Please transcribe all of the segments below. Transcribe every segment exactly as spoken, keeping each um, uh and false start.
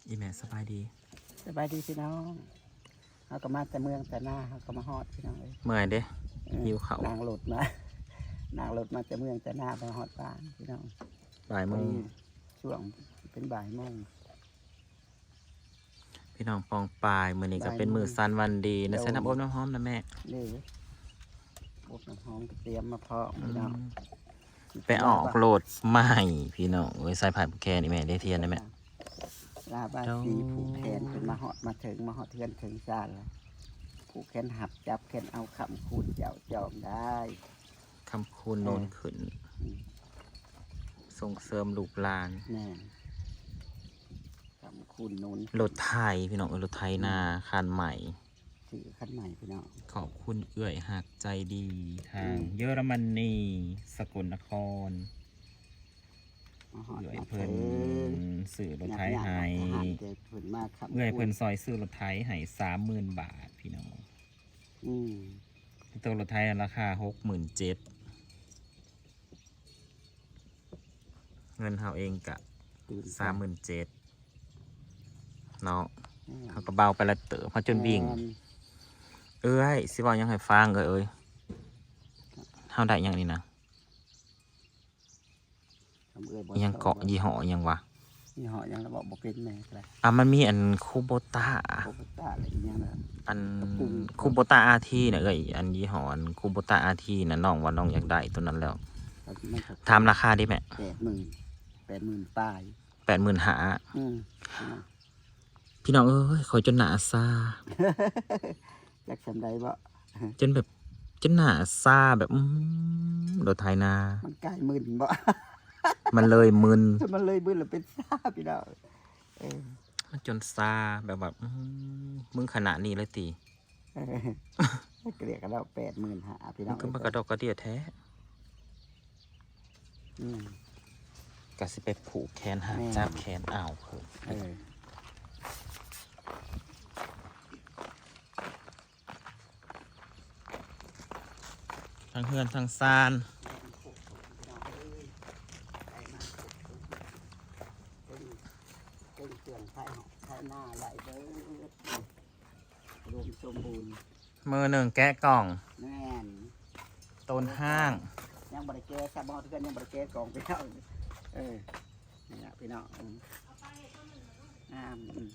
อีแม่สบายดี สบายดีพี่น้อง เฮาก็มาแต่เมืองแต่นา เฮาก็มาฮอดพี่น้องเอ้ย เมื่อยเด้ เออ หิวข้าว นั่งรถมา นั่งรถมาแต่เมืองแต่นา มาฮอดบ้านพี่น้อง บ่ายโมง พอดีช่วงเป็นบ่ายโมง พี่น้องปองปาย มื้อนี้ก็เป็นมื้อ บ่ายโมง สันวันดีนะ โดย ใส่น้ำอบน้ำหอมนะแม่ เด้อ อบน้ำหอมก็เตรียมมาพร้อมพี่น้อง อืม ไปออกรถใหม่พี่น้องเอ้ย สายพานผูกแขนนี่แม่ ได้เทียนได้แม่ ลาบาสีผูกแขนจนมาฮอดมาถึง มาฮอดเทือนถึงซานแล้ว ผูกแขนหับจับแขนเอา ค้ำคูณเจ้าจอมได้ ค้ำคูณโนนขึ้น อืม ส่งเสริมลูกหลาน แม่น ค้ำคูณโนน รถไถพี่น้องเอ้ย รถไถนา อืม คันใหม่ ซื้อคันใหม่พี่น้อง ขอบคุณเอื้อยฮักใจดีทาง อืม เยอรมนี สกลนคร มาฮอด เอื้อยเพิ่น มาถึง ซื้อรถไถให้ ยากๆ ทหารเกิดขึ้นมาค้ำคูณ เอื้อยเพิ่นซอยซื้อรถไถให้ สามหมื่นบาทพี่น้อง อืม ตัวรถไถราคา หกหมื่นเจ็ด เงินเฮาเองกะ ตื่น สามหมื่นเจ็ด เนาะ อืม เฮาก็เบาไปละเติบ เฮาจนวิ่ง แม่น เอื้อย สิเว้าหยังให้ฟังเอ้ย เอ้ย เฮาได้หยังนี่นะ ทำเอื้อยบ่ อิหยังเกาะ ชอบ ยี่ห้ออิหยังวะ ยี่ห้อหยังแล้วบอกบ่เป็นแม่ก็ได้ อ่ะ มันมีอันคูโบต้า คูโบต้าอะไรอีหยังนะ อัน กระปุก คูโบต้าอาร์ทีนะเอ้ย อันยี่ห้ออันคูโบต้าอาร์ทีนะ น้องว่าน้องอยากได้ตัวนั้นแล้ว มันก็ ถามราคาดิแม่ แปดหมื่น แปดหมื่นปลาย แปดหมื่นห้า อืม พี่น้องเอ้ย ข้อยจนหน้าซา จักส่ำใดบ่ จนแบบ จนหน้าซาแบบ อืม รถไถนา มันกลายมึนบ่ มันเลยมึน มันเลยมึนแล้วเป็นซาพี่น้อง เออ มันจนซาแบบ แบบ อืม มึงขนาดนี้เลยติ เออ เกลียดกันแล้ว แปดหมื่นห้าพี่น้อง มันก็มากระดอกกระเดี้ยแท้ อืม ก็สิไปผูกแขนหา แม่น จับแขนเอาเพิ่น เออ ทั้งเฮือนทั้งซาน เพิ่น เพิ่นเครื่องไถไถนาได้เบิด อุดมสมบูรณ์ มือหนึ่งแกะกล่อง แม่น ต้นห้าง ยังบ่ได้แกะ ชาวบ้านเพื่อนยังบ่ได้แกะกล่องพี่น้อง เออ นี่ล่ะพี่น้อง อืม งาม อืม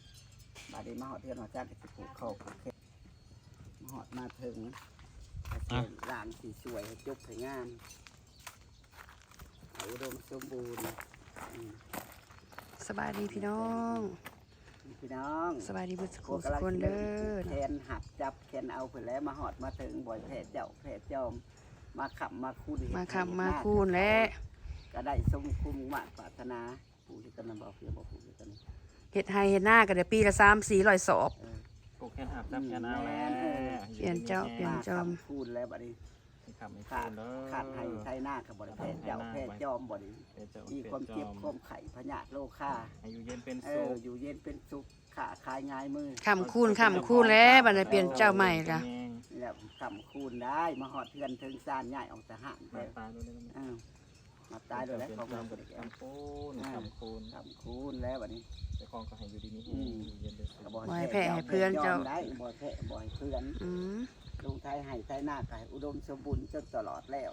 บาดนี้มาฮอดเทือนฮอดซานก็สิผูกคอผูกแขน มาฮอดมาถึง อ่ะ ก็สิล้างสิสวยให้จบให้งาม ให้อุดมสมบูรณ์ อืม สบายดีพี่น้อง พี่น้อง สบายดีเบิดสุขสุขคนเด้อ แขนหักจับแขนเอาเพิ่นแล้ว มาฮอดมาถึง บ่อยแพ้เจ้าแพ้จอม มาค้ำมาคูณ มาค้ำมาคูณแล้ว ก็ได้สมความมุ่งมาดปรารถนา ปลูกคือกันนะ บ่เพียงบ่ปลูกคือกัน เฮ็ดไร่เฮ็ดนาก็ได้ปีละสามสี่ร้อยสอบ เออ ผูกแขนหักจับแขนเอาแล้ว อืม แม่น เออ เปลี่ยนเจ้าเปลี่ยนจอม มาค้ำคูณแล้วบัดนี้ ให้ค้ำให้ ขาด คูณเด้อ ขาดไร่ไถนาก็บ่ได้แพ้เจ้าแพ้จอมบัดนี้ แพ้เจ้า มีความเจ็บ แพ้จอม ความไข้พยาธิโรคา ให้อยู่เย็นเป็นสุข เออ อยู่เย็นเป็นสุข ค้าขายง่ายมือ ค้ำคูณค้ำคูณแล้ว บัดนี้เปลี่ยนเจ้าใหม่กะ นี่แหละค้ำคูณได้ มาฮอดเทือนถึงซาน ย้ายออกจากห้างไป มาตายด้วยนะ เออ มาตายโดยแล้วของมัน คำคูณ อ่า คำคูณ คำคูณแล้วบัดนี้ เจ้าของก็ให้อยู่ดีมีแฮง อืม อยู่เย็นเป็นสุข ก็บ่ บ่ให้แพ้ให้เพื่อนเจ้า ได้ บ่แพ้ บ่ให้เพื่อน อืม ลงไถไร่ไถนาก็ให้อุดมสมบูรณ์จนตลอดแล้ว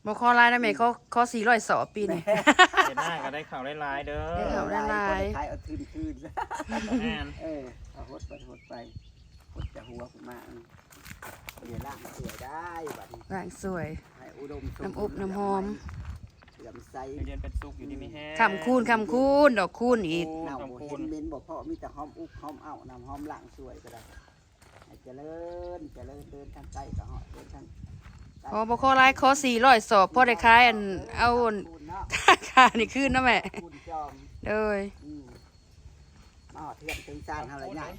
บ่ขอหลายนะแม่ ขอ ขอสี่ร้อยสอบปีนี้ เฮ็ดนาก็ได้ข้าวหลายๆเด้อ ได้ข้าวหลายๆ บ่ได้ขายเอาทุนคืน แม่น เออ เอาหดไป หดไป หดจะหัวขึ้นมา อืม เดี๋ยวล้างสวยได้บัดนี้ ล้างสวย ให้อุดมสมบูรณ์ น้ำอบน้ำหอม เหลื่อมใส อยู่เย็นเป็นสุข อยู่ดีมีแฮง ค้ำคูณ ค้ำคูณ ดอกคูณอีก เน่าบ่เห็นเหม็นบ่เพาะ มีแต่หอมอุกหอมเอา น้ำหอมล้างสวยก็ได้ ให้เจริญ เจริญ เดินทางใกล้ก็ฮอด เดินทางไกล ขอบ่ขอหลาย ขอสี่ร้อยสอบ พอได้ขายอัน เอาอัน ค้ำคูณเนาะ ค่านี่คืนเนาะแม่ ค้ำคูณจอม โดย อืม มาฮอดเทือนถึงซานเฮาแล้ว ย้าย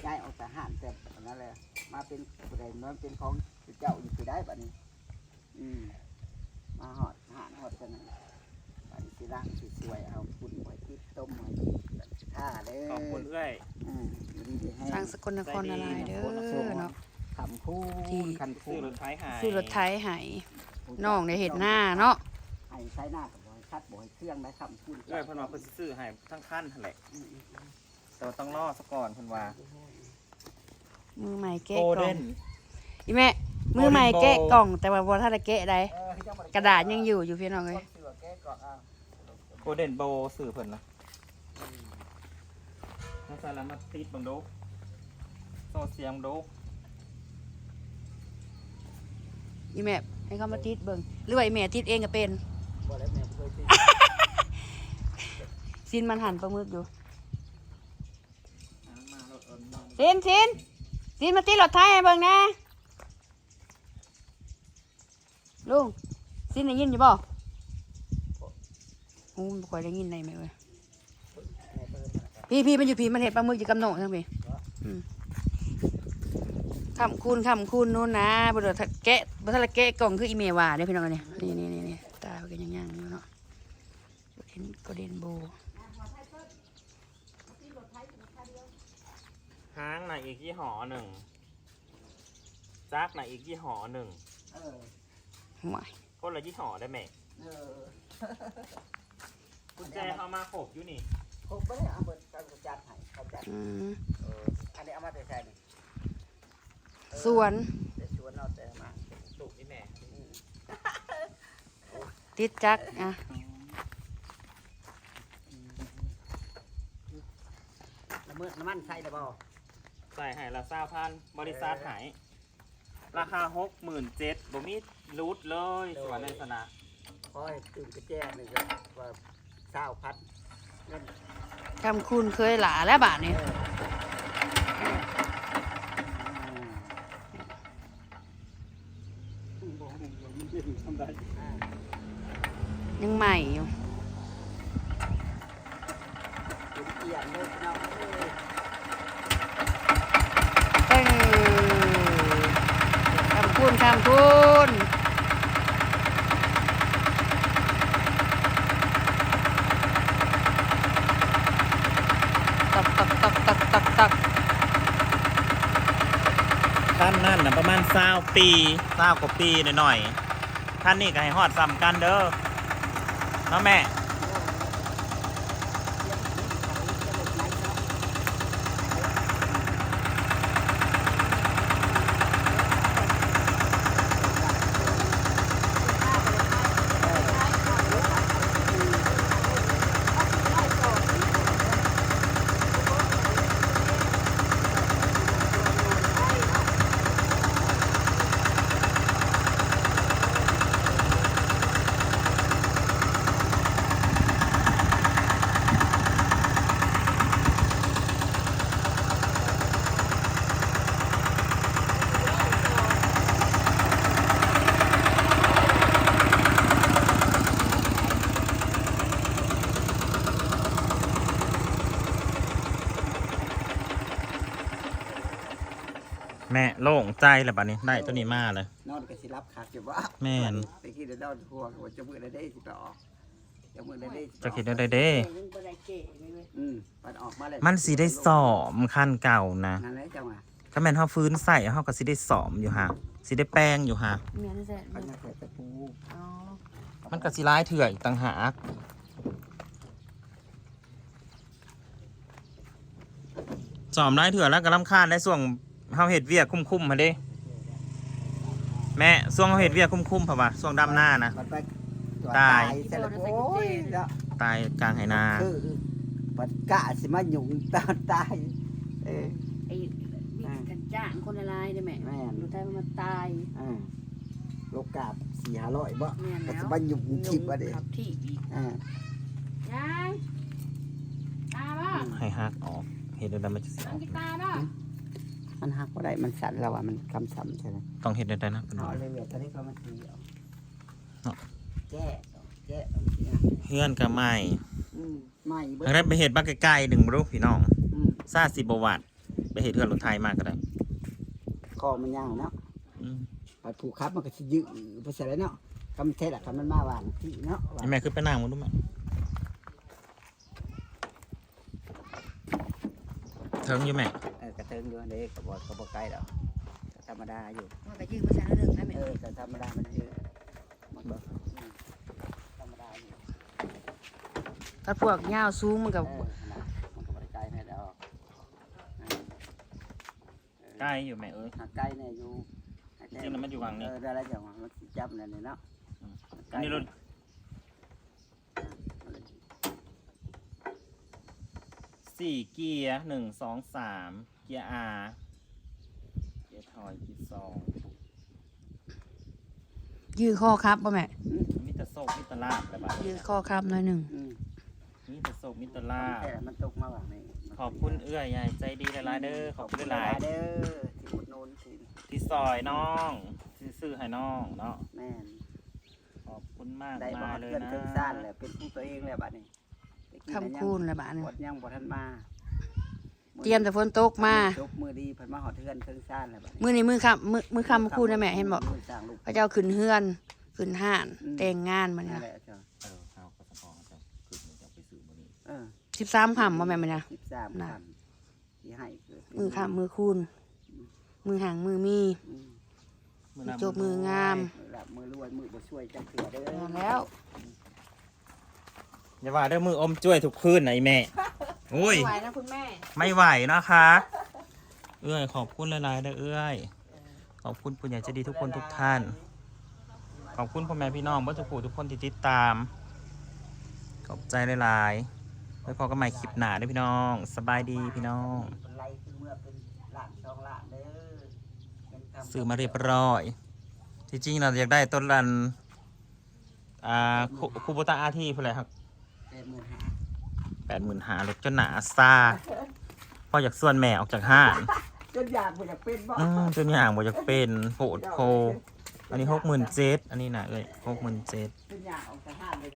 ย้ายออกจากห้างแต่นั้นแหละ มาเป็นผู้ใด มาเป็นของเจ้าอยู่ผู้ใดบัดนี้ อืม มาฮอดห้างฮอดกันนั่นแหละ บัดนี้สิล้างสิสวย เอาบุญไว้ติดต้มไว้ท่าเด้อ ขอบคุณเอื้อย อืม อยู่ดีมีแฮง ทางสกลนครนารายณ์เด้อเนาะ ค้ำคูณ ที่ ค้ำคูณ ซื้อรถไถให้ ซื้อรถไถให้ น้องได้เฮ็ดนาเนาะ ให้ไถนาก็บ่ให้ คัดบ่ให้เครื่องได้คำพูด เอ้ยเพิ่นว่าเพิ่นสิซื้อให้ทั้งคันหั่นแหละ อืมอืมอืม แต่ว่าต้องรอซะก่อนเพิ่นว่า มือใหม่แกะ โกล กล่อ เด้ ง น อีแม่ มือใหม่แกะกล่อง แต่ว่าบ่ทันได้แกะได้ เออยังบ่ได้ กระดาษยังอยู่อยู่พี่น้องเอ้ย เสือแก้ก่อนอ่ะ โกลเด้นโบซื้อเพิ่นนะมาใส่แล้วมาติดเบิ่งดูโซ่เสียงดู อีแม่ให้เขามาติดเบิ่งหรือว่าอีแม่ติดเองก็เป็น บ่แล้วแม่บ่เคยติด ซินมันหั่นปลาหมึกอยู่ อ่ะมาโลดเอิ้นมา ซินซินซินมาติดรถไถให้เบิ่งแหน่ลุง ซินได้ยินอยู่บ่โอ้บ่ค่อยได้ยินได้แม่เอ้ย พี่พี่มันอยู่พี่มันเห็นปลาหมึกอยู่กับน้องทั้งพี่อืมคำคูณคำคูณนู่นนะบ่ได้แกะบ่ทันละแกะกล่องคืออีเมว่าเด้อพี่น้องเนี่ยนี่นี่นี่นี่ตาเพิ่นก็ยังย่างอยู่เนาะเห็นก็เด่นโบ หางน่ะอีกยี่ห้อหนึ่งจักรน่ะอีกยี่ห้อหนึ่ง เออ ห่วย คนละยี่ห้อได้แม่ เออ กุญแจเอามาครบอยู่นี่ ครบบ่ได้เอาเบิดกันจัดให้เขาจัด อืม เอออันนี้เอามาแต่ใส่นี่ สวน แต่สวนเอาแต่มา ปลูกที่แม่ อืม ติดจักรอ่ะ น้ำมันน้ำมันใส่ได้บ่ ใส่ให้ละซาวพันบริษัทให้ราคาหกหมื่นเจ็ดบ่มีรูดเลยสวนในสนะ ขอให้ตื่นกระแจหนึ่งก็ว่าเศร้าพันเงิน คำคูณเคยหลาแล้วบาทนี้ เอออืม บอกให้ผมมันเป็นทำได้ อ่า ยังใหม่อยู่ เป็นเกียรติเลยพี่น้องเอ้ย เออคำคูณคำคูณตักตักตักตักตักตัก ท่านนั่นนะประมาณซาวปีซาวกว่าปีหน่อยๆท่านนี่ก็ให้ฮอดซ้ำกันเด้อเนาะแม่ แม่โล่งใจแล้วบัดนี้ได้ตัวนี้มาเลย นอนก็สิรับคักอยู่บ่ แม่น ไปกินแล้วนอนหัวก็จะมื้อละเด้สิไปออกจะมื้อละเด้สิไปออก จะคิดได้เด้ ยังบ่ได้เก๋เลยเว้ย อืมมันออกมาแล้ว มันสิได้สอมคันเก่านะ นั่นแหละจังหวะ ถ้าแม่นเฮาฟื้นใส่เฮาก็สิได้สอมอยู่ฮะสิได้แปลงอยู่ฮะ เมียนแซ่บ มันยังใส่ตะปู อ๋อ มันก็สิหลายเทื่ออีกต่างหาก สอมหลายเทื่อแล้วก็รำคาญได้ช่วงเฮาเฮ็ดเวียกคุ้มๆหั่นเด้ แม่ช่วงเฮาเฮ็ดเวียกคุ้มๆเพราะว่าช่วงดำนานะ มันไป ตาย ตายแต่ละโอ้ยเนาะ ตายกลางไหนา คือมันกะสิมาหยุงตอนตายเออ ไอ้นี่กันจ้างคนละลายได้ไหม แม่น อยู่ไทยมันตาย อ่าโลกาบสี่ห้าร้อยบ่ แม่นแล้ว ก็สิมาหยุงทิพย์ว่าเด้ ขับที่อีก อ่า ยายตาบ่ ให้หักออก เฮ็ดได้มันจะสิอ ต้ อง ก กีตาร์บ่ มันหักบ่ได้มันสั่นแล้วว่ามันคำสั่นใช่ไหม ต้องเฮ็ดได้นะ เอาเลยเวียตอนนี้เขามาตีเอา เนาะ แก้แก้เอาเนี่ย เฮือนก็ใหม่ อืมใหม่เบิด ทางนั้นไปเฮ็ดบ้านไกลๆหนึ่งบ่รู้พี่น้อง อืม ซาสิบ่หวัดไปเฮ็ดเฮือนรถไถมาก็ได้ คอมันยาวเนาะ อืม ไปผูกครับมันก็สิยืดไปใส่แล้วเนาะกำเทศอะครับมันมาวางที่เนาะวาง แม่คือไปนั่งมาดูแม่เทิงอยู่แม่ เออกระเทิงอยู่เด้กระบอกกระบอกไกลดอกธรรมดาอยู่ มันก็ยืมมาใช้แล้วหนึ่งให้แม่ เออแต่ธรรมดามันยืดมันก็อืมธรรมดาอยู่ ถ้าพวกยาวสูงมันก็ เออนะมันก็บ่ได้ไกลแม่ดอก ใกล้อยู่แม่เอ้ย หาไกลเนี่ยอยู่ จริงๆแล้วมันอยู่หว่างนี้ เออได้แล้วจังหวะมันสิจับนั่นนี่เนาะ อันนี้รถสี่เกียร์หนึ่งสองสามเกียร์อาร์เกียร์ถอยเกียร์สอง ยืดข้อครับบ่แม่ มีแต่โชคมีแต่ลาบเลยบ้าง ยืดข้อครับหน่อยหนึ่ง อืม มีแต่โชคมีแต่ลาบ แต่มันตกมาหว่างนี้ ขอบคุณเอื้อยใหญ่ใจดีหลายๆเด้อขอบคุณหลาย เด้อที่อุดหนุนสิน ที่ซอยน้องที่ซื้อให้น้องเนาะ แม่น ขอบคุณมาก ได้ มา มา เลย เพื่อน นะ เพิ่งซ่านแหละเป็นผู้ตัวเองแหละบัดนี้ คำคูณละบาทหนึ่ง หมดยังบ่ทันมา เตรียมแต่ฝนตกมา จบมือดีเพิ่นมาหอดเพื่อนเพิ่งซ่านแหละบัดนี้ มื้อนี้มื้อค่ำมื้อมื้อค่ำคูณนะแม่เห็นบ่ มือสร้างลูก เขาเจ้าขึ้นเฮือนขึ้นห้านแต่งงานมื้อนี้ นั่น นะ แหละเจ้า เออเอาก็สะพองเจ้าคือมันจะไปซื้อมื้อนี้ เออ สิบสามค่ำบ่แม่มื้อนี้นะ สิบสาม น่ะ ค่ำที่ให้คือ มื้อค่ำมื้อคูณมื้อห่างมื้อมี อืม มื้อจบมื้องาม มือหลับมือรวยมือบ่ช่วยจักเถื่อเด้อ นั่นแล้ว อย่าว่าเด้อมืออมจ้วยทุกคืนนะอีแม่โอ้ย ไหวนะคุณแม่ ไม่ไหวนะคะเอื้อยขอบคุณหลายๆเด้อเอื้อยขอบคุณผู้ใหญ่ใจดีทุกคนทุกท่าน ขอบคุณพ่อแม่พี่น้องเบิดทุกผู้ทุกคนที่ติดตาม ขอบใจหลายๆไว้พบกันใหม่คลิปหน้าเด้อพี่น้องสบายดีพี่น้อง เป็นไรขึ้นเมื่อเป็นล้านสองล้านเด้อเป็นคำ ซื้อมาเรียบร้อย ที่จริงเราอยากได้ต้นลันอ่าคูคูโบตาอาทีเท่าไหร่ครับ แปดหมื่นห้า แปดหมื่นห้าลดจนหนาซาพ่ออยากส่วนแม่ออกจากห้าน จนอยากบ่อยากเป็นบ่ อืมจนอย่างบ่อยากเป็นโหดโพอันนี้หกหมื่นเจ็ดอันนี้นะเอ้ยหกหมื่นเจ็ด จนอยากออกจากห้างเลย